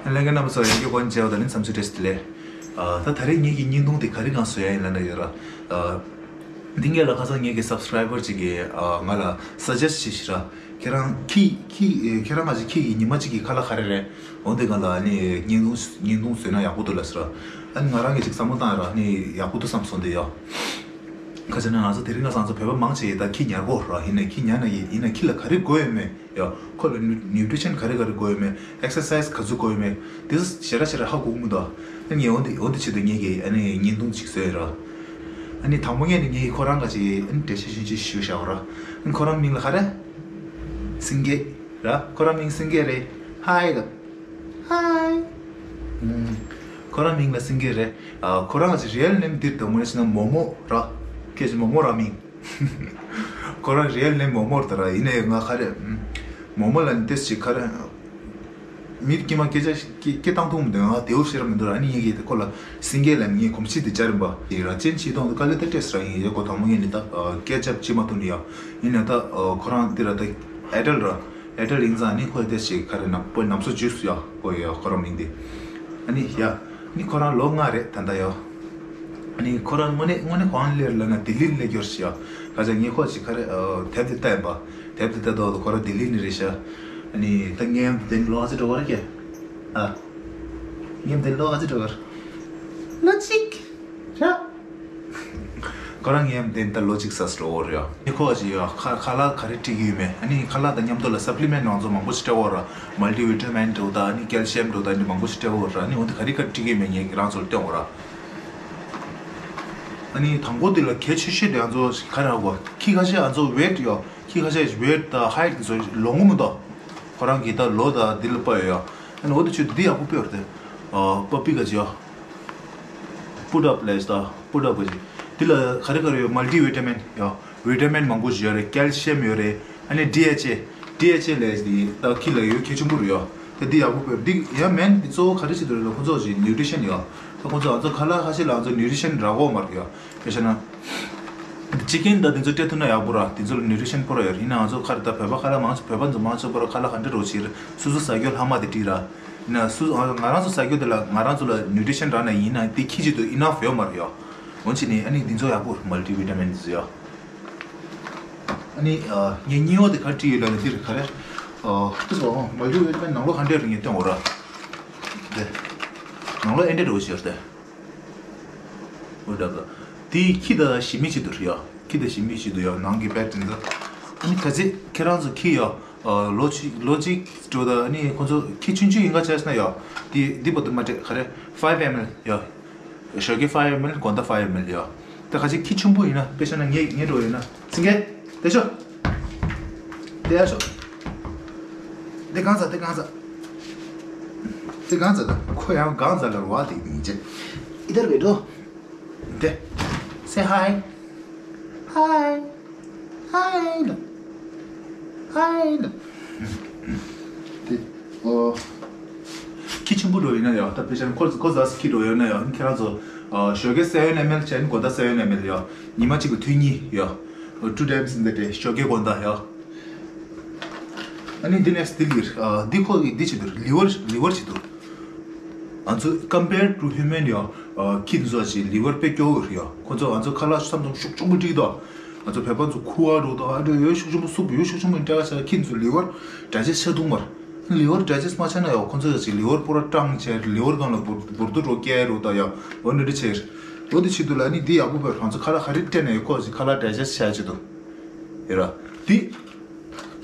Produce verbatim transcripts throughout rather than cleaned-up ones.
ལྷན་རྒྱས་རྣམ་པ་ཚོ་ཡང་བསྐྱར་གོ་བྱས་པ་དང་ལན་འཚམས་ཚུལ་བཀྲ་ཤིས་བདེ་ལེགས། ཨ། ད་ད་རེས་ངེད་ཀྱི་བརྙན་ཐུང་དེ་ག་རེ་གང་བཟོ་ཡ་ཡིན་ལབ་ན་ཡོད་ར། ཨ། འདི་ངེད་ལ་ཁ་སང་ངེད་ཀྱི་སབ་སི་ཀ་རའི་བར་ཅིག་གིས་ཨ་ང་ལ་སཱ་ཇེ་སི་ཊི་བྱས་ཤག་ར། ཁྱེད་རང་ཁྱི་ཁྱི་ཁྱེད་རང་ང་ཅིག་ཁྱི་གི་ཉི་མ་གཅིག་གི་ཁ་ལག་ག་རེ་རེད། འོ་འདི་ང་ལ་ཨ་ནི་བརྙན་ཐུང་བརྙན་ཐུང་བཟོས་ན་ཡག་པོ་འདུག་ལབ་ཟེར་ར། ཨ་ནི་ང་རང་གིས་ཅིག་བསམ་བློ་བཏང་ཡ་ར། ཨ་ནི་ཡག་པོ་འདུག་བསམ་སོང་དེ་ཡ། ཁ་ཅིག་ན་ང་ཚོ་དེ་རིང་ཁ་སང་ཚོ་བོད་པ་མང་ཆེ་ཡིས་ད་ཁྱི་ཉར་གོ་ར། ཡིན་ནའི་ཁྱི་ཉར་ན་ཡིན་ཡིན་ན་ཁྱི་ལ་ག་རེ་དགོས་ཡོད་མེད། ཡ། ཁོ་ལ་ནིའུ་ནིའུ་ཊི་རི་ཤན་ག་རེ་ག་རེ་དགོས་ཡོད་མེད། ཨེག་སར་སའི་ཛི་ག་ཚོད་དགོས་ཡོད་མེད། དེ་ཚོ་ཞེ་དྲག་ཞེ་དྲག་ཧ་གོ་གི་མི་འདུག་ཨ་ནི་འོ་འདི་འོ་འདི་ཆེད་དུ་ངེད་ཀྱིས་ཨ་ནི་བརྙན་ཐུང་ཅིག་བཟོས་ཡོད་ར། ཨ་ནི་དང་པོ་ངས་ནི་ངེད་ཀྱིས་ཁོ་རང་ག་ཅིག་ཨ་ནི་འགྲེལ་བཤད་ཞུ་ཅིག་ཞུ་བཞག་ར། ཨ་ནི་ཁོ་རང་མིང་ལ་ག་རེ། སེང་གེ་ར། ཁོ་རང་མིང་སེང་གེ་རེད། ཧའི་ལབ། ཧའི། ཨུམ། ཁོ་རང་མིང་ལ་སེང་གེ་རེད། ཨ། ཁོ་རང་ག་ཅིག་རི་ཡལ་ནེམ་འདིར་དང་མོ་ནི་ཆེ་ན་མོ་མོ་ར། སྐད་ཆ་མོ་མོ་ར་མིང་། ཁོ་རང་རི་ཡལ་ནེམ་མོ་མོ་རེད་ད་ར། ཡིན་ནའི་ང་ག་རེ། མོ་མོ་ལབ་ནི་ཏོག་ཙམ་ག་རེ། མི་དཀྱུས་མ་སྐད་ཆ་སྐད་སྐད་བཏང་ཐུབ་མི་འདུག་ང་དེའུ་ཤེས་ར་མི་འདུག་ར། ཨ་ནི་ངེད་ཀྱིས་ཁོ་ལ་སེང་གེ་ལབ་ངའི་གོམས་གཤིས་དེ་སྦྱར་རིམ་པ་ཡིན་ར། ཅན་ཆི་ཏོང་དུ་དཀའ་ལས་ད་སྤྲད་ས་ར། ཡིན་ཡོད་གོ་དང་པོ་ངས་ནི་ད་སྐད་ཆ་བྱེད་མ་ཐུབ་ནི་ཡ། ཡིན་ན་ད་ཁོ་རང་འདི་ར་ད་ཨེ་ཌལ་ར། ཨེ་ཌལ་ཡིན་ཙང་ཨ་ནི་ཁོ་ཏོག་ཙམ་ག་རེ་ན་པོ་ནམ་སོ་ཇུས་ཡ་གོ་ཡ་ཁོ་རང་མིང་དེ། ཨ་ནི་ཡ། ཨ་ནི་ཁོ་རང་ལོ་ལྔ་རེད་ད་ལྟ་ཡ། ཨ་ནི་ཁོ་རང་དངོས་གནས་དངོས་གནས་གང་སླེབས་ལབ་ན་ལྡི་ལི་སླེབས་ཡོད་རེད་ཤག་ཡ། ག་ཚོད་ངས་ཁོ་ཅིག་ག་རེ་དེབ་དེ་ལྟ་ཡིན་པ། དེབ་དེ་ལྟ་དུས་ཁོ་རང་ལྡི་ལི་ནས་རེད་ཤག་ཨ་ནི་ད་ངའི་ཡང་དེ་ནི་ལོ་ག་ཚོད་འགྲོ་གི་རེད་ཀྱེ། ཨ། ངའི་དེ་ལོ་ག་ཚོད་འགྲོ་གི་རེད། ལོ་གཅིག་ར། ཁོ་རང་ངའི་དེ་ད་ལོ་གཅིག་ཙམ་འགྲོ་གི་རེད་ཡ། ངས་ཁོ་ཅིག་ཡ་ཁ་ཁ་ལག་ག་རེ་སྤྲད་ཀྱི་ཡོད་མེད། ཨ་ནི་ཁ་ལག་དང་མཉམ་དུ་ལ་སབ་ལི་མེན་ཊི་ང་ཚོ་མང་པོ་ཞིག་སྤྲད་ཡོད་ར། མལ་ཊི་ཝི་ཊ་མིན་འདྲ་བོ་དང་ཨ་ནི་ཀལ་ཤི་ཡམ་འདྲ་བོ་དང་ཨ་ནི་མང་པོ་ཞིག་སྤྲད་ཡོད་ར། ཨ་ནི་འོ་དེ་ག་རེ་ག་རེ་སྤྲད་ཀྱི་ཡོད་མེད་ངས་རང་ཚོར་སྟོན་གོ་ར། ཨ་ནི་དང་པོ་དེ་ལ་གལ་ཆེ་ཤོས་དེ་ང་ཚོ་ག་རེ་ཧ་གོ། ཁྱི་ཁ་ཤས་ང་ཚོ་ཝེཊ་ཡོད། ཁྱི་ཁ་ཤས་ཝེཊ་དང་ཧའིཊ་ཚོ་ལོང་གི་མི་འདུག་ཁོ་རང་གི་ད་ལོ་དང་འདི་ལ་དཔག་ཡོད་ཡ། ཨ་ནི་འོ་དེ་ཆུ་འདི་ཡག་པོ་དཔེ་ཡོད་རེད་དེ། ཨ། པ་པི་ཀ་ཅིག་ཡ། པུ་ཌབ་ལས་ད་པུ་ཌབ་ག་ཅིག་འདི་ལ་ག་རེ་ག་རེ་ཡོད། མལ་ཊི་ཝི་ཊ་མིན་ཡ། ཝི་ཊ་མིན་མང་པོ་ཞིག་ཡོད་རེད། ཀལ་ཤི་ཡམ་ཡོད་རེད། ཨ་ནི་ཌི་ཨེཆ་ཨེ། ཌི་ཨེཆ་ཨེ་ལས་འདི་ད་ཁྱི་ལ་ཡོད་གལ་ཆེན་པོ་རེད་ཡ། ད་འདི་ཡག་པོ་དཔེ་འདི་ཡ་མེན་འདི་གཙོ་བོ་ག་རེ་བྱེད་དུ་རེད་ལ་ཁོ་ཚོ་ཞིག་ནིའུ་ཊི་རི་ཤན་ཡ། ད་ཁོ་ཚོ་ང་ཚོ་ཁ་ལག་ཁ་ཤས་ལ་ང་ཚོ་ནིའུ་ཊི་རི་ཤན་རག་གོ་མ་རེད་ཡ། དཔེ་བྱས་ན། ཅི་ཀེན་དང་དེ་ཚོ་སྤྲད་ཐུབ་ན་ཡག་པོ་ར། དེ་ཚོ་ལ་ནིའུ་ཊི་རི་ཤན་སྤོ་ར་ཡོད་རེད། ཡིན་ན་ང་ཚོ་ཁ་རེ་ད་བོད་པ་ཁ་ལག་མང་ཆེ་བོད་པ་ཚོ་མང་ཆེ་བོ་ར་ཁ་ལག་ག་འདྲ་རོ་བྱེད་རེད། སོ་སོ་ཟ་རྒྱུ་ལྷག་མ་དེ་བྲིས་ར། ཡིན་ན་སོ་ང་ང་རང་ཚོ་ཟ་རྒྱུ་དེ་ལ་ང་རང་ཚོ་ལ་ནིའུ་ཊི་རི་ཤན་རག་ན་ཡིན་ན་དེ་ཁྱི་གཅིག་ཏུ་ཨི་ནཕ་ཡོད་མ་རེད་ཡ། འོན་ཅི་ནི་ཨ་ནི་འདི་ཚོ་ཡག་པོ་རེད། མལ་ཊི་ཝི་ཊ་མིན་འདི་ཚོ་ཡ། ཨ་ནི་ཨ་ངས་སྙིང་བོ་དེ་ག་རེ་བྲིས་ཡོད་ལབ་ན་འདི་རེད་ག་རེ། ཨ་དེ་ཚོ་མལ་ཊི་ཝི་ཊ་མིན་ནང་ལོགས་ག་འདྲ་རེད་ངས་སྟོན་འོ་ར། དེ་ནང་ལོགས་ཨེ་འདྲ་རེད་འོ་ཞེས་ཏེ། འོ་འདྲ་ག་དེ་ཁྱི་དང་ཞི་མི་ཆེད་དུ་རེད་ཡ། ཁྱི་དང་ཞི་མི་ཆེད་དུ་ཡ་ནང་གི་པེ་ཊི་འདི། ཨ་ནི་ག་ཚད་ཁྱེད་རང་ཚོ་ཁྱི་ཡ། ཨ་ལོ་གཅིག་ལོ་གཅིག་འགྲོ་ད་ཨ་ནི་ཁོ་ཚོ་ཁྱི་ཆུང་ཆུང་ཡིན་ག་བྱས་ན་ཡ། དེ་འདི་བར་དུ་མ་སྤྲད་ག་རེ་ཕའིབ་ཨེམ་ཨེལ་ཡ། ཞོགས་ཀས་ཕའིབ་ཨེམ་ཨེལ་དགོང་དག་ཕའིབ་ཨེམ་ཨེལ་ཡ། ད་ཁ་ཅིག་ཁྱི་ཆུང་པོ་ཡིན་ན་དཔེ་བཞག་ན་ངས་ངས་འགྲོ་ཡོད་ན་སེང་གེ་དེ་ཤོག་དེ་ཡ་ཤོག་དེ་གང་ཟ་དེ་གང་ཟ། དེ་གང་ཟ་ད་ཁོ་ཡང་གང་ཟ་ལ་རུ་བ་དེ་ཡིན་ཅེ། ཨི་དར་བེ་འགྲོ། དེ། Say hi. Hi. Hi ལབ། Hi ལབ། དེ། ཨོ། ཁྱི་ཆེན་པོ་འགྲོ་ཡིན་ན་ཡང་ད་དཔེ་ཆ་ནི་ཁོ་ཁོ་ཟ་སི་ཁྱི་འགྲོ་ཡོད་ན་ཡང་ཁྱེད་རང་ཚོ་ཨ་ཞོགས་ཀས་སེ་ཝེན་ཨེམ་ཨེལ་བྱས་ནི་དགོང་དག་སེ་ཝེན་ཨེམ་ཨེལ་ཡང་ཉི་མ་གཅིག་ལ་ཐུན་གཉིས་ཡང་ཊུ་ཊའིམ་སི་ཨིན་ཌ་ཌེ། ཞོགས་ཀས་དགོང་དག་ཡང་། ཨ་ནི་འདི་ནེག་སི་ཊི་འདི་ལིར་ཨ་འདི་ཁོ་གི་འདི་བྱེད་དུ་ལི་ཝར་ལི་ཝར་བྱེད་དུ། ང་ཚོ་ཀམ་པེར་ཊུ་ཧིའུ་མན་ཡང་ཨ་ཁྱི་འདི་ཚོ་ཅིག་ལི་ཝར་དཔེ་སྐྱོ་བོ་རེད་ཡ། ཁོ་ཚོ་ང་ཚོ་ཁ་ལག་མཚམས་མཚམས་ཤུགས་ཆེན་པོ་སྤྲད་ཀྱི་འདུག་ང་ཚོ་བོད་པ་ཚོ་ཁུ་བ་འགྲོ་དང་ཨ་འདྲ་ཡོད་ཤུགས་ཆེན་པོ་སུབ་ཡོད་ཤུགས་ཆེན་པོ་འདྲ་བྱས་ཁྱི་འདི་ཚོ་ལི་ཝར་ཌའི་ཇེ་སི་ཊི་བྱ་ཐུབ་མ་རེད། ལི་ཝར་ཌའི་ཇེ་སི་ཊི་མ་བྱས་ན་ཡང་ཁོ་ཚོ་ཅིག་ལི་ཝར་པུ་ར་སྐྲངས་བྱས་ལི་ཝར་སྒང་ལ་འབུར་འབུར་དོ་འགྲོ་སྐྱེ་འགྲོ་དང་ཡ་འོ་འདྲ་འདྲ་བྱས། འོ་འདི་བྱེད་དུས་ལ་ནི་འདི་ཡག་པོ་བོད་ང་ཚོ་ཁ་ལག་ག་རེ་སྤྲད་ན་ཡང་ཁོ་ཅིག་ཁ་ལག་ཌའི་ཇེ་སི་ཊི་བྱས་བྱེད་དུ་ཡོད་ར། འདི་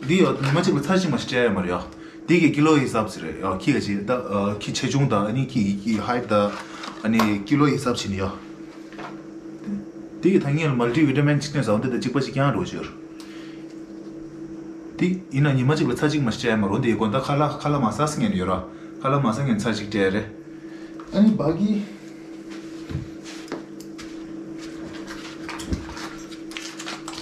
འདི་ཡང་ཉི་མ་གཅིག་ལ་ཚར་གཅིག་མ་ཞིག་སྤྲད་ཡ་མ་རེད་ཡ། འདི་གི་ཀི་ལོ་ཡི་ཧི་སབ་ཟེར་རེད་ཡ། ཁྱི་ག་ཅིག་ད་ཨ་ཁྱི་ཆེ་ཆུང་དང་ཨ་ནི་ཁྱི་ཡི་ཧའིཊ་དང་ཨ་ནི་ཀི་ལོ་ཡི་ཧི་སབ་བྱེད་ནི་ཡ། འདི་གི་ཐ་སྙད་ལ་མལ་ཊི་ཝི་ཊ་མིན་ཅིག་སྟོན་ས་འོ་འདི་དང་གཅིག་པ་ཞིག་རྐྱང་འགྲོ་ཞོར། འདི་ཡིན་ན་ཉི་མ་གཅིག་ལ་ཚར་གཅིག་མ་ཞིག་སྤྲད་ཡ་མ་རེད། འོ་འདི་དགོང་དག་ཁ་ལག་ཁ་ལག་མ་ཟ་ཟེར་མཁན་ཡོད་ར། ཁ་ལག་མ་ཟ་མཁན་ཚར་གཅིག་སྤྲད་ཡ་རེད། ཨ་ནི་བ་གི།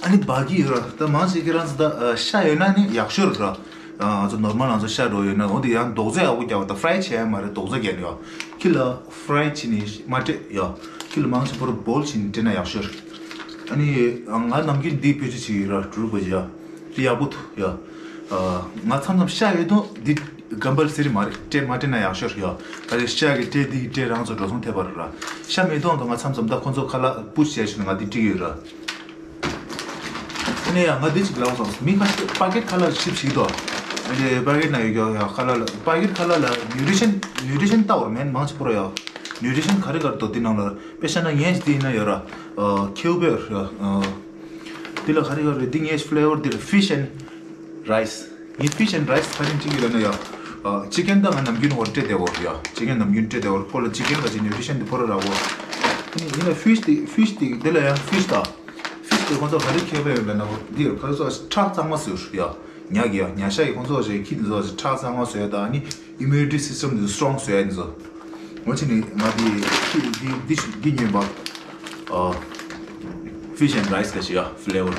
ཨ་ནི་བ་གི་ཡོད་ར། ད་མང་ཆེ་ཁྱེད་རང་ཚོ་ད་ཨ་ཤ་ཡོད་ན་ནི་ཡག་ཤོས་རེད་ར། ཨ་ང་ཚོ་ནོར་མལ་ང་ཚོ་ཤ་འགྲོ་ཡོད་ན་འོ་དེ་ཡང་རྡོག་རྫས་ཡག་པོ་རྒྱག་པ་ད་ཕ་རའི་བྱས་ཡ་མ་རེད། རྡོག་རྫས་རྒྱག་ནི་ཡ། ཁྱི་ལ་ཕ་རའི་བྱས་ནི་མ་སྤྲད་ཡ། ཁྱི་ལ་མང་ཆེ་བོར་བོལ་བྱས་ནི་སྤྲད་ན་ཡག་ཤོས་རེད། ཨ་ནི་ང་ནམ་རྒྱུན་འདི་བེད་སྤྱོད་བྱེད་ཀྱི་ཡོད་ར། གྲུར་པ་ཡ། དེ་ཡག་པོ་འདུག་ཡ། ཨ་ང་མཚམས་མཚམས་ཤ་ཡོད་དུས་འདི། ཀམ་པལ་སི་རི་མ་རེད། སྤྲད་མ་སྤྲད་ན་ཡག་ཤོས་རེད་ཡ། ག་རེ་ཤ་གི་སྤྲད་འདི་གི་སྤྲད་རང་ཚོ་འགྲོ་སོང་ཐེབས་པ་རེད་ར། ཤ་མེད་དོང་དུ་ང་མཚམས་མཚམས་ད་ཁོ་ཚོ་ཁ་ལག་པུ་ཤི་བྱས་ཤིག་ང་འདི་སྤྲད་ཀྱི་ཡོད་ར། ཨ་ནི་ཡ་ང་འདི་ཅིག་ལབ་སོང་། མི་ཁ་ཤས་པ་ཀེཊ་ཁ་ལག་ཤིབ་ཞིག་དོ། ཨ་ནི་པ་ཀེཊ་ན་ཡོད་ཀྱོ་ཡ་ཁ་ལག་ལ་པ་ཀེཊ་ཁ་ལག་ལ་ནིའུ་ཊི་རི་ཤན་ནིའུ་ཊི་རི་ཤན་ལྟ་བར་མེད་མང་ཆེ་པོ་ར་ཡ། ནིའུ་ཊི་རི་ཤན་ག་རེ་ག་རེ་འདུག་འདི་ནང་ལ་དཔེ་བཞག་ན་ངས་འདི་ཡིན་ན་ཡོད་ར། ཁེའུ་བེར་ཡ། འདི་ལ་ག་རེ་ག་རེ་འདི་ངས་ཕི་ལེ་ཝར་འདི་ལ་ཕི་ཤི་ཨེན་རའི་སི། ངས་ཕི་ཤི་ཨེན་རའི་སི་ག་རེ་ཅིག་ཡོད་ན་ཡ། ཅི་ཀེན་ད་ང་ནམ་རྒྱུན་བར་སྤྲད་བསྡད་ཡོད་ཡ། ཅི་ཀེན་ནམ་རྒྱུན་སྤྲད་བསྡད་ཡོད། ཁོ་ལ་ཅི་ཀེན་ག་ཅིག་ནིའུ་ཊི་རི་ཤན་འདི་ཕོ་ར་ར་གོ། ཨ་ནི་ཡིན་ན་ཕི་ཤི་འདི་ཕི་ཤི་འདི་འདི་ལ་ཡང་ཕི་ཤི་ད། ཕི་ཤི་འདི་ཁོང་ཚོ་ག་རེ་ཁྱད་པར་ཡོད་ལབ་ན་འདི་ཁོ་ཚོ་ཁྲག་གཙང་མ་བཟོས་ཡ། ཉ་གི་ཡ་ཉ་ཤ་ཡི་ཁོང་ཚོ་ཞིག་ཁྱི་འདི་ཚོ་ཞིག་ཁྲག་གཙང་མ་བཟོས་ཡ་ད་ཨ་ནི་ཨི་མུ་ནི་ཊི་སི་སི་ཊམ་འདི་སི་ཊོང་བཟོས་ཡ་འདི་ཚོ། འོ་ཅི་ནི་ང་འདི་ཁྱི་འདི་འདི་ཞིག་འདི་ཉོས་པ། ཕི་ཤི་ཨེན་རའི་སི་ག་ཞིག་ཡ་ཕི་ལེ་ཝར།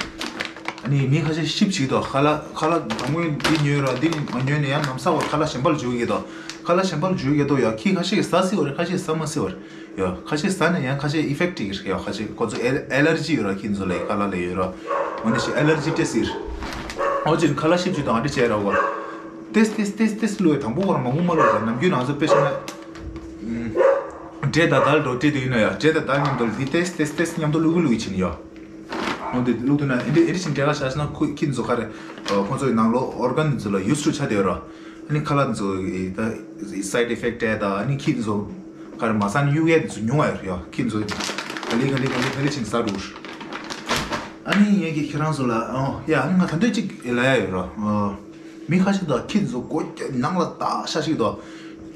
ཨ་ནི་མི་ཁ་ཤས་ཤིབ་ཞིག་དང་ཁ་ལག་ཁ་ལག་དང་པོ་འདི་ཉོས་ར་འདི་ནི་མ་ཉོས་ནས་ཡང་ལམ་སང་བར་ཁ་ལག་གཞན་པ་ལ་འཇུག་གི་དང་ཁ་ལག་གཞན་པ་ལ་འཇུག་གི་དང་ཡ་ཁྱི་ཁ་ཤས་ཀྱིས་ཟ་སྲིད་པ་རེད། ཁ་ཤས་ཟ་མ་སྲིད་པ་རེད། ཡ། ཁ་ཤས་ཟ་ན་ཡང་ཁ་ཤས་ཨི་ཕེག་ཊི་ཡོད་རེད། ཡ། ཁ་ཤས་ཁོ་ཚོ་ཨེ་ཨེ་ལར་ཇི་ཡོད་ར། ཁྱི་ཚོ་ལ་ཁ་ལག་ལ་ཡོད་ར། འོ་ནི་ཞིག་ཨེ་ལར་ཇི་ཊེ་སི་ཡོད་རེད། འོ་ཅིག་ཁ་ལག་ཤིབ་ཅིག་དང་ཨ་འདྲ་བྱས་ར་བ། ཏེས་ཏེས་ཏེས་ཏེས་བླུགས་ཡ་དང་པོ་བར་མང་པོ་མ་བླུགས་ར། ནམ་རྒྱུན་ང་ཚོ་དཔེ་བཞག་ན། འབྲས་དང་དལ་འགྲོ་སྤྲད་དུས་ཡིན་ན་ཡ། འབྲས་དང་དལ་མཉམ་དུ་འདི་ཏེས་ཏེས་ཏེས་མཉམ་དུ་བླུགས་གི་བླུགས་གི་ཕྱིན་ཡ། འོ་འདི་བླུགས་དུས་ན་ཨེ་འདྲ་ཨེ་འདྲ་ཕྱིན་འབྲས་ཁ་བཞག་ན་ཁོ་ཁྱི་ཚོ་ཁ་རེ། ཁོ་ཚོའི་ནང་ལོགས་ཨོར་གན་ཚོ་ལ་ཡུ་སི་ཊུ་ཆགས་བསྡད་ཡོད་ར། ཨ་ནི་ཁ་ལག་ཚོ་ད་སའི་ཌི་ཨི་ཕེག་ཊི་ད་ཨ་ནི་ཁྱི་ཚོ་ག་རེ་མ་ཟ་ན་གཡུག་ཡས་ཚོ་ཉུང་བ་ཡོད་ཡ། ཁྱི་ཚོ་ག་ལེ་ག་ལེ་ག་ལེ་ག་ལེ་ཕྱིན་ཟ་འགྲོ། ཨ་ནི་ངས་ཀྱི་ཁྱེད་རང་ཚོ་ལ་ཨོ་ཡ་ཨ་ནི་ང་ད་འདོད་ཅིག་ལ་ཡ་ཡོད་ར། མི་ཁ་ཤས་ད་ཁྱི་ཚོ་སྒོ་ནང་ལ་ད་ཤ་ཞིག་ད་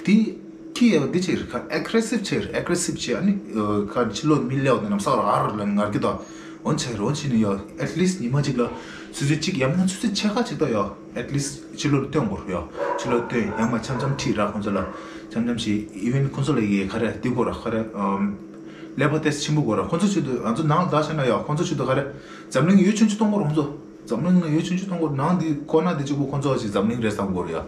དེ་ཁྱི་ཡ་འདི་ཆེ་རེད། ཁ་ཨེག་རེ་སིབ་ཆེ་རེད། ཨེག་རེ་སིབ་ཆེ། ཨ་ནི་ཁ་ཕྱི་ལོགས་མི་སླེབས་ནས་ནམ་སང་ཨར་ལ་ངར་གི་ད། འོན་ཆེ་རོ་ཕྱི་ནས་ཡ་ཨེཊ་ལིསཊ་ཉི་མ་གཅིག་ལ་ཆུ་ཚོད་གཅིག་ཡང་ན་ཆུ་ཚོད་ཕྱེད་ཀ་གཅིག་ད་ཡ་ཨེཊ་ལིསཊ་ཕྱི་ལོགས་ལ་སྟོན་དགོས་རེད་ཡ། ཕྱི་ལོགས་སྟོན་ཡང་མ་འཆམ་འཆམ་ཁྲིད་ར་ཁོང་ཚོ་ལ་འཆམ་འཆམ་ཞིག་ཨི་ཝེན་ཁོང་ཚོ་ལ་ཡི་ག་རེ་འདི་དགོས་ར་ག་རེ་ཀླད་པ་ཏོག་ཙམ་ཆེན་པོ་དགོས་ར། ཁོང་ཚོ་ཆུ་ཚོད་ང་ཚོ་ནང་ལ་ད་བྱས་ན་ཡ་ཁོང་ཚོ་ཆུ་ཚོད་ག་རེ་འཛམ་གླིང་ཡུལ་ཆུང་ཆུང་གཏོང་དགོས་ར། ཁོང་ཚོ་འཛམ་གླིང་ལ་ཡུལ་ཆུང་ཆུང་གཏོང་དགོས་ར། ནང་འདི་ཁོ་ན་འདི་གཅིག་པུ་ཁོང་ཚོ་ཞིག་འཛམ་གླིང་རེད་བསམ་དགོས་ར་ཡ།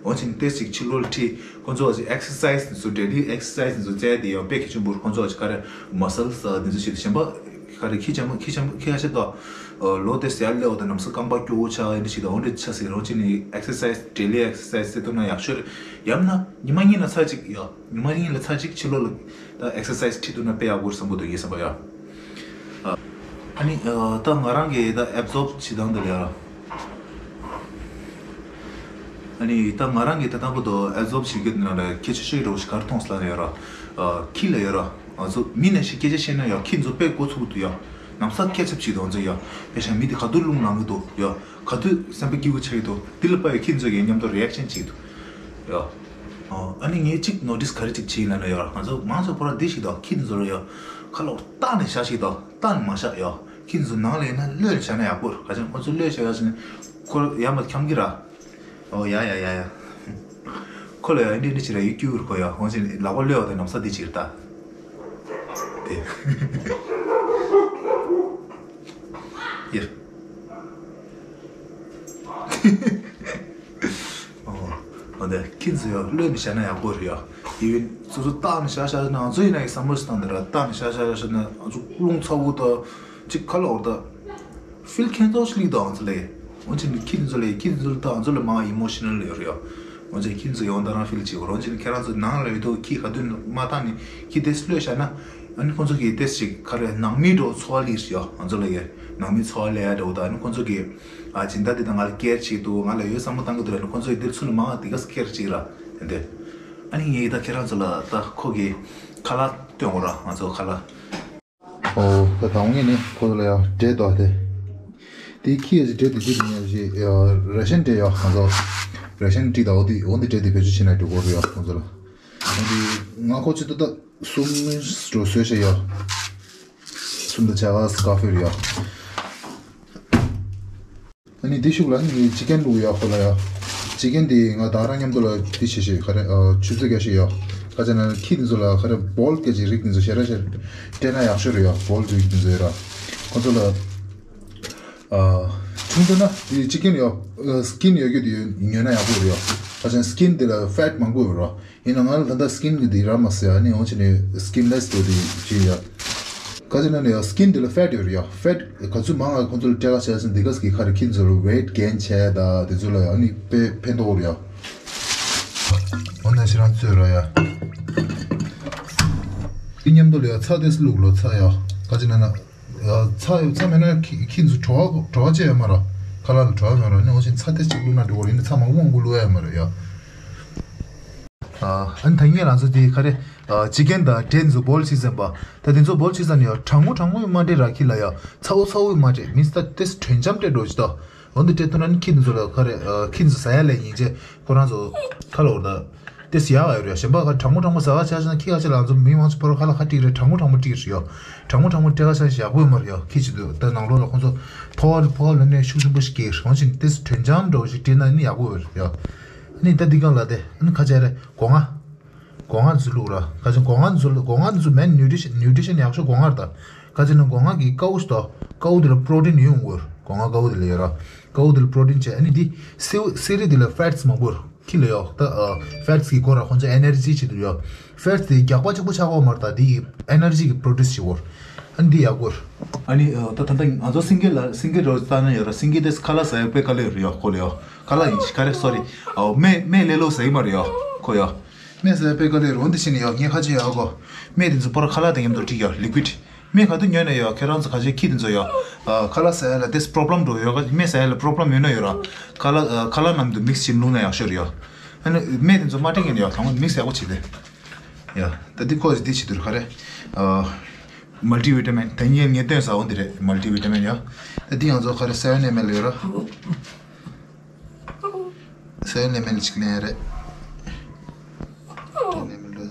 འོ་ཅིག་ཏོག་ཙམ་ཕྱི་ལོགས་ལ་ཁྲིད། ཁོང་ཚོ་ཞིག་ཨེག་སར་སའི་ཛི་བཟོ་ཌེ་ལི་ཨེག་སར་སའི་ཛི་བཟོ་རྩལ་དེ་ཡང་དཔེ་གལ་ཆེན་པོ་རེད། ཁོང་ཚོ་ཞིག་ག་རེ་མ་སལ་སི་དེ་ཚོ་ཞིག་གཞན་པ་ག་རེ་ཁྱི་ཆེན་པོ་ཁྱི་ཆེན་པོ་ཁྱི་ཁ་ཤས་དང་ལོ་དེ་ཟེར་ལེའོ་དང་ནམ་སང་རྐང་པ་སྐྱོ་བོ་ཆགས་ཡིན་ཞིག་དང་འོ་འདྲ་ཆགས་ཟེར་རོ་ཅི་ནི་ཨེག་སར་སའི་ཛི་ཌེ་ལི་ཨེག་སར་སའི་ཛི་ཟེར་ཐུབ་ན་ཡག་ཤོས་རེད། ཡང་ན་ཉི་མ་གཉིས་ལ་ཚར་གཅིག་ཡ་ཉི་མ་གཉིས་ལ་ཚར་གཅིག་ཕྱི་ལོགས་ལ་ད་ཨེག་སར་སའི་ཛི་ཁྲིད་ཐུབ་ན་དཔེ་ཡག་པོ་རེད་བསམ་གྱི་འདུག་ངའི་བསམ་པ་ཡ། ཨ་ནི་ད་ང་རང་གི་ད་ཨེབ་ཛོརབ་བྱེད་སྟངས་དེ་ལ་ཡ། ཨ་ནི་ད་ང་རང་གི་ད་དང་པོ་དུ་ཨེབ་ཛོརབ་བྱེད་རྒྱུ་ནང་ལ་ཁྱད་ཆོས་ཤིག་རོ་ཞིག་གར་མཐོང་སླ་ནས་ཡོད་ར། ཁྱི་ལ་ཡོད་ར། ང་ཚོ་མི་ནས་ཤིག་སྐད་ཆ་བཤད་ན་ཡ་ཁྱི་ཚོ་དཔེ་གོ་ཚུགས་འདུག་ཡ། ནམ་ས་སྐད་ཆ་བྱེད་དུ་ང་ཚོ་ཡ། དཔེ་ཤ་མི་དེ་ག་དུས་རླུང་ལངས་གི་འདུག་ཡ། ག་དུས་སེམས་པ་སྐྱིད་པོ་ཆགས་ཀྱི་འདུག་འདི་ལ་དཔའ་བའི་ཁྱི་ཚོ་གི་མཉམ་དུ་རི་ཨེག་ཤན་བྱེད་ཀྱི་འདུག་ཡ། ཨ་ནི་ངས་གཅིག་ནོ་ཊིས་ག་རེ་གཅིག་བྱེད་ཡིན་ལབ་ན་ཡ། ང་ཚོ་མང་ཚོ་ཕོ་ར་འདི་ཞིག་དང་ཁྱི་འདི་ཚོ་ལ་ཡ། ཁ་ལོ་བཏགས་ནས་བཞག་ཞིག་དང་བཏགས་ནས་མ་བཞག་ཡ། ཁྱི་ཚོ་ནང་ལ་ཡིན་ན་གློད་བཞག་ན་ཡག་པོ་རེད། ག་ཅང་ཁོ་ཚོ་གློད་བཞག་ཡ་ཟེར་ནས་ཁོ་ཡ་མ་འཁྱམ་གི་ར། ཨོ་ཡ་ཡ་ཡ་ཡ། ཁོ་ལ་ཡ་འདི་འདི་ཅི་ར་ཡི་སྐྱུར་ཁོ་ཡ་ཧོན་ཅིན་ལག་པ་གློད་བ་དང་ནམ་ས་འདི་ཅིག་ར་ད། དེ། ཡ། ཨོ། འོ་དེ་ཁྱི་ཚོ་ཡ་གློད་ནས་བཞག་ན་ཡག་པོ་རེད་ཡ། ཡིན་སོ་སོ་བཏགས་ནས་བཞག་བཞག་ན་ང་ཚོ་ཡིན་ན་ཡི་བསམ་བློ་ཞིག་བཏང་ནས་ར་བཏགས་ནས་བཞག་བཞག་བཞག་ན་ང་ཚོ་རླུང་ཚ་བོ་དང་ཅིག་ཁ་ལོག་ད། ཕིལ་ཁྱེད་ཚོ་ཤི་ལིག་དང་ང་ཚོ་ལས། འོན་ཀྱང་ཁྱི་ཚོ་ལས་ཁྱི་ཚོ་ལ་ད་ང་ཚོ་ལ་མང་ཨི་མོ་ཤི་ནལ་ཡོད་རེད་ཡ། འོན་ཀྱང་ཁྱི་ཚོ་ཡོང་ད་རང་ཕིལ་བྱེད་དགོས་རེད། འོན་ཀྱང་ཁྱེད་རང་ཚོ་ནང་ལ་ཡོད་དུས་ཁྱི་ག་དུས་མ་བཏང་ནས་ཁྱི་དེ་གློད་བཞག་ན། ཨ་ནི་ཁོང་ཚོ་གི་ཏེས་ཅིག་ག་རེ་ནང་མི་འགྲོ་འཚོ་བ་ལིར་ཡ། ང་ཚོ་ལ་ཡ་ནང་མི་འཚོ་བ་ལས་ཡ་འགྲོ་ད། ཨ་ནི་ཁོང་ཚོ་གི་ཨ་སྦྱིན་བདག་དེ་དང་ང་ལ་སྐྱེར་བྱེད་དུ་ང་ལ་ཡོད་བསམ་བློ་བཏང་གི་འདུག་ཨ་ནི་ཁོང་ཚོ་གི་དེར་ཚུར་ལ་མང་བ་དེ་ག་སྐྱེར་ཅིག་ར་དེ་འདྲ། ཨ་ནི་ངས་ད་ཁྱེད་རང་ཚོ་ལ་ད་ཁོ་གི་ཁ་ལག་སྟོན་དགོས་ར། ང་ཚོ་ཁ་ལག་ཨོ། ད་དང་ངས་ནི་ཁོ་ལ་ཡ་འབྲས་དོ་དེ། དེ་ཁྱི་ཡ་ཞིག་འབྲས་དེ་དེ་དེ་ཡ་ཞིག་ར་ཤན་འབྲས་ཡ། ང་ཚོ་ར་ཤན་བྲིས་ད། འོ་དེ་འོ་དེ་འབྲས་དེ་བེད་སྤྱོད་བྱེད་ན་འགྲིག་གོ་རེད་ཡ། ཁོང་ཚོ་ལ་འོ་དེ་ང་ཁོ་ཆུ་ཏོ་ད་གསུམ་རུ་བཟོས་ཤག་ཡ། གསུམ་དང་ཆ་ག་སི་ཀ་ཕི་རེད་ཡ། ཨ་ནི་དེ་ཤུགས་ལ་ནི་ཅི་ཀན་བླུགས་ཡོད་ཁོ་ལ་ཡ། ཅི་ཀན་དེ་ང་ད་རང་མཉམ་དུ་ལ་དེ་བྱེད་ཤེས་ག་རེ་ཨ་ཆུ་ཚོད་རྒྱག་ཤེས་ཡོད། ག་ཅི་ན་ཁྱི་དེ་ཚོ་ལ་ག་རེ་བོལ་སྐད་ཀྱི་རིགས་དེ་ཚོ་ཞེ་དྲག་ཞེ་དྲག་སྤྲད་ན་ཡག་ཤོས་རེད་ཡ། བོལ་རིགས་དེ་ཚོ་ཡོད་ར། ཁོ་ཚོ་ལ་ཨ་ཆུང་ཚོད་ན་དེ་ཅི་ཀན་ཡོད་ཨ་སི་ཀིན་ཡོད་རྒྱུ་དེ་ཉོས་ན་ཡག་པོ་རེད་ཡ། ག་ཅི་ན་སི་ཀིན་དེ་ལ་ཕེཊ་མང་པོ་ཡོད་ར། ཡིན་ན་ང་ལ་ད་ལྟ་སི་ཀིན་གི་དེ་རག་མ་སོང་ཡ། ཨ་ནི་འོ་ཅི་ནི་སི་ཀིན་ལེ་སི་དེ་དེ་བྱེད་ཡ། ག་ཅི་ན་ནི་ཡ་སི་ཀིན་དེ་ལ་ཕེཊ་ཡོད་རེད་ཡ། ཕེཊ་ག་ཚོད་མང་ང་ཁོང་ཚོ་ལ་སྤྲད་ག་བྱས་ཟིན་དེ་ག་སི་གི་ཁ་རེ་ཁྱི་ཚོ་ལ་ཝེཊ་གེན་བྱས་ད་དེ་ཚོ་ལ་ཡ་ཨ་ནི་དཔེ་ཕན་ཐོགས་རེད་ཡ། ཁྱེད་རང་ཚོས་རོ་ཡ། དེ་མཉམ་དུ་ལ་ཡ་ཚྭ་དེ་བླུགས་ལོ། ཚྭ་ཡ་ག་ཅི་ན་ན། ཡ་ཚྭ་ཚྭ་མེད་ན་ཁྱི་ཁྱི་ཚོ་བྲོ་བ་བྲོ་བ་བྱས་ཡོད་མ་ར། ཁ་ལག་ལ་བྲོ་བ་མ་ར་ནི། འོ་ཞིག་ཚྭ་དེ་གཅིག་བླུགས་ན་འགྲོ་གི་རེད། ཡིན་ན་ཚྭ་མང་པོ་མང་པོ་བླུགས་ཡ་མ་ར་ཡ། ཨ་ནི་ད་ངས་ལང་ཚོ་དེ་ག་རེ། ཨ་ཅི་ཀན་དང་ཏྲེན་ཚོ་བོལ་ཕྱིས་ཟིན་པ། ད་དེ་ཚོ་བོལ་ཕྱིས་ཟིན་ཡ་གྲང་མོ་གྲང་མོ་ཡི་མ་སྤྲད་ར། ཁྱི་ལ་ཡ་ཚ་བོ་ཚ་བོ་ཡི་མ་སྤྲད། མིན་ད་དེ་དྲོད་འཇམ་སྤྲད་འགྲོ་ཅི་ད། འོན་ཏེ་སྤྲད་ཐུབ་ན་ནི་ཁྱི་འདི་ཚོ་ལ་ག་རེ། ཨ་ཁྱི་འདི་ཚོ་ཟ་ཡ་ལས་ཡིན་ཅེ་ཁོ་རང་ཚོ་ཁ་ལོ་བར་ད་ཏེ་སི་ཡག་ཡོད་རེད། གཞན་པ་ག་གྲང་མོ་གྲང་མོ་ཟ་བ་ཆ་ཤས་ན་ཁྱི་ཁ་ཆེ་ལ་ང་ཚོ་མི་མང་ཚོ་ཕོ་ར་ཁ་ལ་ཁ་ཏིག་རེད། གྲང་མོ་གྲང་མོ་ཏིག་རེད་ཡོ། གྲང་མོ་གྲང་མོ་སྤྲད་ཁ་ཆ་ཤས་ཡག་པོ་ཡོད་མ་རེད་ཡོ། ཁྱི་ཅི་འདུག་ད་ནང་ལོགས་ལ་ཁོང་ཚོ་ཕོ་བ་ཕོ་བ་ལ་ནས་ཤུགས་ཆེན་པོ་ཞིག་སྐྱེས་རེད། འོན་ཅིང་ཏེ་སི་དྲོད་འཇམ་འདྲ་བོ་ཞིག་སྤྲད་ན་ནི་ཡག་པོ་ཡོད་རེད་ཡོ། ཨ་ནི་ད་འདི་གང་ལ་དེ་ཨ་ནི་ཁ་ཆེ་རེད་སྒོ་ང་། སྒོ་ང་འཛུལ་ལུགས་ར། ག་ཅིག་སྒོ་ང་འཛུལ། སྒོ་ང་འཛུལ་མེད་ནིའུ་ཊི་ཤན། ནིའུ་ཊི་ཤན་ཡག་ཤོས་སྒོ་ང་ར་ད། ག་ཅིག་ན་སྒོ་ང་གི་ཀའུ་ཤི་ཏོ། ཀའུ་དེ་ལ་པྲོ་ཊིན་ཡོང་དགོས། སྒོ་ང་ཀའུ་དེ་ལ་ཡོད་ར། ཀའུ་དེ་ལ་པྲོ་ཊིན་བྱས། ཨ་ནི་འདི་སེ་སེ་རི་དེ་ལ་ཕེ་ཊི་སི་མང་པོ་ཡོད། ཁྱི་ལ་ཡོད་ད། ཕེ་ཊི་སི་གི་སྒོ་ར་ཁོང་ཚོ་ཨེ་ནར་ཇི་བྱེད་དུ་ཡོད། ཕེ་ཊི་སི་དེ་རྒྱག་པ་གཅིག་པོ་ཆགས་གོ་མ་རེད་ད། འདི་ཨེ་ནར་ཇི་གི་པྲོ་ཌུས་བྱེད་དགོས། ཨ་ནི་འདི་ཡག་པོ་ར། ཨ་ནི་ད་ད་ད་ང་ཚོ་སེང་གེ་ལ་སེང་གེ་རོ་ཙ་ན་ཡོད་ར། སེང་གེ་དེ་ཁ་ལག་ཟ་ཡ་དཔེ་དཀའ་ལས་རེད་ཡོ། ཁོ་ལ་ཡོ། ཁ་ལག་ཡིན་ག་རེ་སོ་རི། ཨོ་སྨན་སྨན་ལས་ལོ་ཟ་ཡི་མ་རེད་ཡོ། ཁོ་ཡོ། སྨན་ཟ་དཔེ་དཀའ་ལས་རོ་འདི་ཕྱིན་ནས་ཡོ། ངས་ཁ་ཆེ་ཡོ་གོ། སྨན་དེ་ཚོ་པོ་ར་ཁ་ལག་དང་མཉམ་དུ་འགྲིག་ཡོ། ལི་ཀུའིཌ། སྨན་ག་དུས་ཉོས་ནས་ཡོ། ཁྱེད་རང་ཚོ་ཁ་ཆེ་ཁྱི་དེ་ཚོ་ཡོ། ཨ་ཁ་ལག་ཟ་ཡ་ལ་དེ་པྲོབ་ལེམ་འགྲོ་ཡོ། སྨན་ཟ་ཡ་ལ་པྲོབ་ལེམ་ཡོད་ན་ཡོ་ར། ཁ་ལག་ཨ་ཁ་ལག་ནང་དུ་མིག་སི་བྱེད་བླུགས་ན་ཡག་ཤོས་རེད་ཡོ། ཨ་ནི་སྨན་དེ་ཚོ་མ་སྤྲད་མཁན་ཡོ། དང་མིག་སི་ཡག་པོ་བྱེད་དེ། ཡ། ད་འདི་ཁོ་འདི་བྱེད་དུས་ག་རེ། ཨ་མལ་ཊི་ཝི་ཊ་མིན། ད་ངས་ངས་བཏོན་ས་འོ་འདི་རེད། མལ་ཊི་ཝི་ཊ་མིན་ཡོ། ད་འདི་ང་ཚོ་ག་རེ་སེ་བན་ཨེམ་ཨེལ་ཡོད་ར། སེ་བན་ཨེམ་ཨེལ་ཅིག་ལེན་ཡ་རེད། སེ་བན་ཨེམ་ཨེལ་ལོ།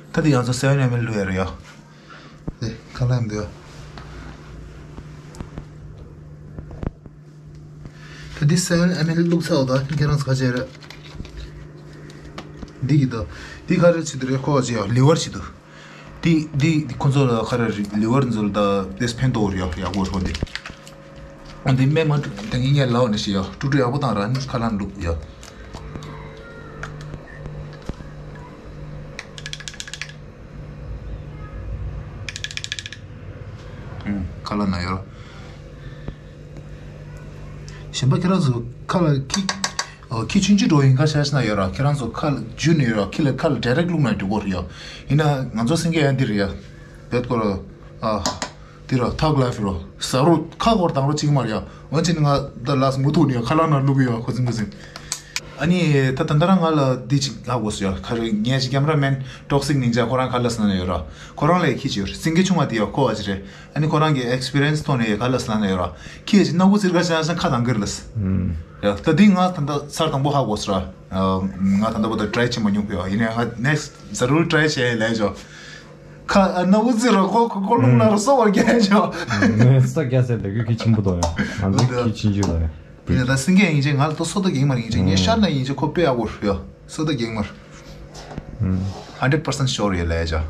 ད་འདི་ང་ཚོ་སེ་བན་ཨེམ་ཨེལ་བླུགས་ཡ་རེད་ཡོ། དེ་ཁ་ལག་འདི་ཡོ། ད་འདི་སེ་བན་ཨེམ་ཨེལ་བླུགས་ཚར་བ་ད་ཁྱེད་རང་ཚོ་ག་བྱས་རེད། འདི་གི་ད། འདི་ག་རེ་བྱེད་དུ་རེད། ཁོ་བ་བྱེད་ཡོ། ལི་ཝར་བྱེད་དུ། དེ་དེ་ཁོ་ཚོ་ལ་ཁ་ར་རི་ལི་ཝར་འཛུལ་ད་དེས་ཕན་ཐོགས་རེད་ཡོ། ཡག་པོ་རེད་འདི། འོ་འདི་སྨན་མ་དེ་ངས་ངས་ལབ་ནས་ཤི་ཡོ། ཀྲུ་ཀྲུ་ཡག་པོ་བཏང་ར་ནི་ཁ་ལག་འདུག་ཡོ། ཁ་ལག་ན་ཡོ། གཞན་པ་ཁྱེད་རང་ཚོ་ཁ་ལ་ཁྱི། ཨོ་ཁྱི་ཆུང་ཆུང་འགྲོ་ཡིན་ཁ་ཤས་ན་ཡོད་ར། ཁྱེད་རང་ཚོ་ཁ་ལ་རྒྱུ་ནས་ཡོད་ར། ཁྱི་ལ་ཁ་ལ་ཌའི་རེག་བླུགས་ན་འགྲིག་གོ་རེད་ཡ། ཡིན་ན་ང་ཚོ་སེང་གེ་ཡང་འདི་རེད་ཡ། བེད་ཀོ་ར། ཨ་འདི་ར་ཐག་ལ་ཕི་རོ་ཟ་རོ་ཁ་སྐོར་དང་རོ་གཅིག་མ་རེད་ཡ། འོན་ཀྱང་ང་ད་ལགས་མུ་ཐུག་ནས་ཡ་ཁ་ལག་ན་བླུགས་ཡ་ཁོ་ཚིག་མུ་ཚིག་ཨ་ནི་ད་ད་ད་ར་ང་ལ་འདི་ཅིག་ལྷག་དགོས་སོ་ཡ། ཁ་རེ་ངས་ཅིག་ཀེམ་ར་མེན་ཊོག་སིག་ནིན་ཇ་ཁོ་རང་ཁ་ལག་ཟ་ན་ཡོད་ར། ཁོ་རང་ལ་ཡ་ཁྱི་ཅིག་ཡོད་ར། སེང་གེ་ཆུང་བ་དེ་ཡ་ཁོ་བ་ཅིག་རེད། ཨ་ནི་ཁོ་རང་གི་ཨེག་སི་པི་རི་ཡན་སི་ཐོག་ནས་ཡ་ཁ་ལག་ཟ་ན་ཡོད་ར། ཁྱི་ཡ་ཅིག་སྣ་བུག་ཙིར་ཁ་ཤ་ཤ་ཁ་དང་གིར་ལ་ཟ། ཡ་ད་འདི་ང་ད་ལྟ་ཚར་དང་པོ་ཧ་གོ་སོང་ར། ང་ད་ལྟ་བར་དུ་ཊ་རའི་བྱེད་མ་མྱོང་གི་ཡ། ཡིན་ནའི་ང་ནེག་སི་ཊི་ཛ་རུར་ཊ་རའི་བྱེད་ལས་ཆོག་ཁ་ཨ་སྣ་བུག་ཙིར་ར་ཁོ་ཁོ་ཁོ་རླུང་ལ་ར་སོ་བར་རྒྱལ་ཆོག་ངས་ས་རྒྱ་སེ་ལས་གུ་ཁྱི་ཆེན་པོ་དོ་ཡ། ང་ཚོ་ཁྱི་ཆེན་ཆུ་དོ་ཡ། ཡིན་ནའི་ད་སེང་གེ་ཡིན་ཅེ་ང་ལ་ད་སོ་ད་གེང་མར་ཡིན་ཅེ་ངས་ཤར་ན་ཡིན་ཅེ་ཁོ་དཔེ་ཡག་པོ་ཡ། སོ་ད་གེང་མར། ཧན་ཌེ་རེཌ་པར་སེན་ཊི་ཤོར་ཡོད་ལས་ཆོག་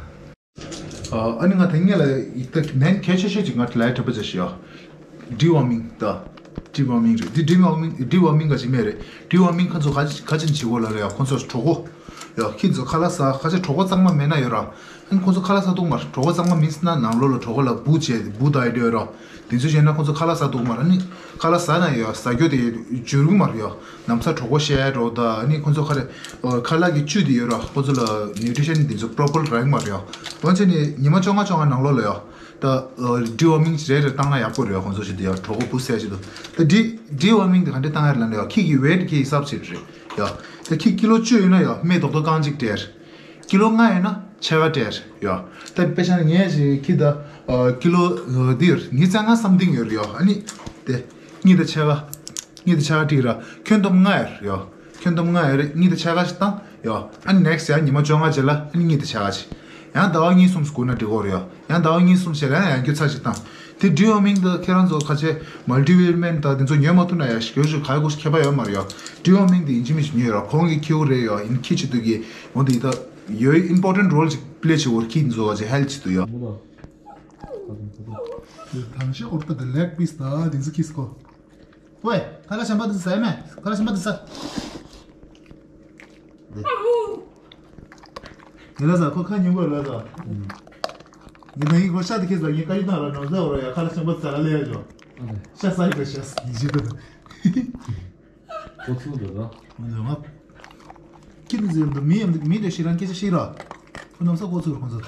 ཨ་ནི་ང་ད་ངས་ལ་ད་མེན་གལ་ཆེ་ཤོས་ཅིག་ང་ལ་ཡ་འཕྲོད་པ་བྱ་ཞིག་ཡ། ཌི་ཝོར་མིང་ད། ཌི་ཝོར་མིང་རེད། འདི་ཌི་ཝོར་མིང་ཌི་ཝོར་མིང་ག་ཅིག་མེད་རེད། ཌི་ཝོར་མིང་ཁོ་ཚོ་ག་ཅི་ག་ཅི་བྱེད་གོ་ལ་རེད་ཡ། ཁོ་ཚོ་གྲོད་ཁོག་ཡ་ཁྱི་ཚོ་ཁ་ལག་ཟ་ག་ཅི་གྲོད་ཁོག་གཙང་མ་མེད་ན་ཡོད་ར། ཨ་ནི་ཁོ་ཚོ་ཁ་ལག་ཟ་འདུག་མ་རེད། གྲོད་ཁོག་གཙང་མ་མིན་ན་ནང་ལོགས་ལ་གྲོད་ཁོག་ལ་འབུ་བྱས་འབུ་དག་ཡོད་ར། དེ་ཚོ་བྱས་ན་ཁོ་ཚོ་ཁ་ལག་ཟ་འདུག་མ་ར་ནི། ཁ་ལག་ཟ་ན་ཡོད་ཟ་རྒྱུ་དེ་འཇུར་གི་མ་རེད་ཡོད། ནམ་ས་གྲོད་ཁོག་བཤལ་འགྲོ་ད་ནི་ཁོ་ཚོ་ཁ་རེ། ཁ་ལག་གི་བཅུད་དེ་ཡོད་ར་ཁོ་ཚོ་ལ་ནིའུ་ཊི་ཤན་དེ་ཚོ་པྲོ་པར་རག་གི་མ་རེད་ཡོད། འོན་ཀྱང་ནི་ཉི་མ་བཅོ་ལྔ་བཅོ་ལྔ་ནང་ལོགས་ལ་ཡོད། ད་ཌི་ཝོར་མིང་རེ་རེ་བཏང་ན་ཡག་པོ་རེད་ཡོད། ཁོ་ཚོ་ཞིག་དེ་ཡོད་གྲོད་ཁོག་འབུ་བསལ་ཞིག་ཏུ། ད་ཌི་ཌི་ཝོར་མིང་དེ་ག་འདྲ་བཏང་ཡ་རེད་ལབ་ན་ཡོད་ཁྱི་གི་ཝེ་ཊི་གི་ཧི་སབ་བྱེད་རེད་ཡོད། ད་ཁྱི་ཀི་ལོ་བཅུ་ཡོད་ན་ཡོད་སྨན་རྡོག་རྡོག་རྐང་གཅིག་སྤྲད། ཀི་ལོ་ལྔ་ཡོད་ན་ཕྱེད་ཀ་སྤྲད་ཡོད། ད་དཔེ་ཆ་ནས་ངས་ཅིག་ཁྱི་ད་ཨ་ཀི་ལོ་ཨ་འདི་ཡོད་ཉི་ཤུ་རྩ་ལྔ་སམ་ཐིང་ཡོད་རེད་ཡོད། ཨ་ནི་དེ་གཉིས་དང་ཕྱེད་ཀ་གཉིས་དང་ཕྱེད་ཀ་སྤྲད་ར་ཁྱོན་བསྡོམས་ལྔ་ཡོད་རེད་ཡོད། ཁྱོན་བསྡོམས་ལྔ་ཡོད་རེད། གཉིས་དང་ཕྱེད་ཀ་ཞིག་བཏང་ཡོད། ཨ་ནི་ནེག་སི་ཊི་ཡང་ཉི་མ་བཅོ་ལྔ་རྗེས་ལ་ཨ་ནི་གཉིས་དང་ཕྱེད་ཀ་ཞིག་ཡང་ཟླ་བ་གཉིས་གསུམ་སྒུག་ན་འགྲིག་གོ་རེད་ཡོད། ཡང་ཟླ་བ་གཉིས་གསུམ་ཞིག་ལ་ཡང་ཡང་རྒྱུ་ཚ་ཞིག་བཏང་། དེ་ཌི་ཝོར་མིང་དང་ཁྱེད་རང་ཚོ་ཁ་ཆེ་མལ་ཊི་ཝི་ཊ་མིན་དང་དེ་ཚོ་ཉོས་མ་ཐུབ་ན་ཡང་ཞིག་ཡོད་ཞིག་ག་ཡོད་གོ་ཞིག་ཁྱད་པར་ཡོད་མ་རེད་ཡོད། ཌི་ཝོར་མིང་དེ་ཡིན་གཅིག་མིན་གཅིག་ཉོས་ཡོད་ར་ཁོང་གི་ཁྱེའུ་རེད་ཡོད། ཡིན་ཁྱི་བྱེད་དུས་ཀྱི་འོ་དེ་ད་ཡོད་ཨིམ་པོར་ཊེན་ཊི་རོལ་ཅིག་པི་ལེ་བྱེད་གོ་ཁྱི་འཛོ་བ་ཅིག་ཧེལ་ཐི་བྱེད་དུས་ཡོད། དང་ཤེས་འོར་ཏ་དེ་ལེག་པིས་ད་དེ་ཚོ་ཁྱི་སྐོ། ཝེ། ཁ་ལག་གཞན་པ་དེ་ཟ་ཡ་མེད། ཁ་ལག་གཞན་པ་དེ་ཟ། ངས་ལ་ཟ་ཁོ་ཁ་ཉུང་གོ་ལ་ཟ། ངས་ན་ཡིག་ཁོ་ཤ་དེ་ཁྱེད་ཟ་ངས་ཁ་ཡིག་དང་ར་ནོར་ཟ་འོ་ར་ཡ་ཁ་ལག་གཞན་པ་ཟ་ག་ལས་ཡ་ཇོ། ཤ་ཟ་ཡི་གོ་ཤ་ཡི་ཇི་དོ། ཁོ་ཚོ་འདི་དང་། མི་འདུག་ང་། ཁྱི་འདི་ཟེར་འདུག་མི་ཡིན་འདུག་མི་འདྲ་ཞིག་རང་སྐད་ཆ་ཤེས་ར། ཁོ་གནམ་ས་ཁོ་ཚུར་ཁོང་ཚོ།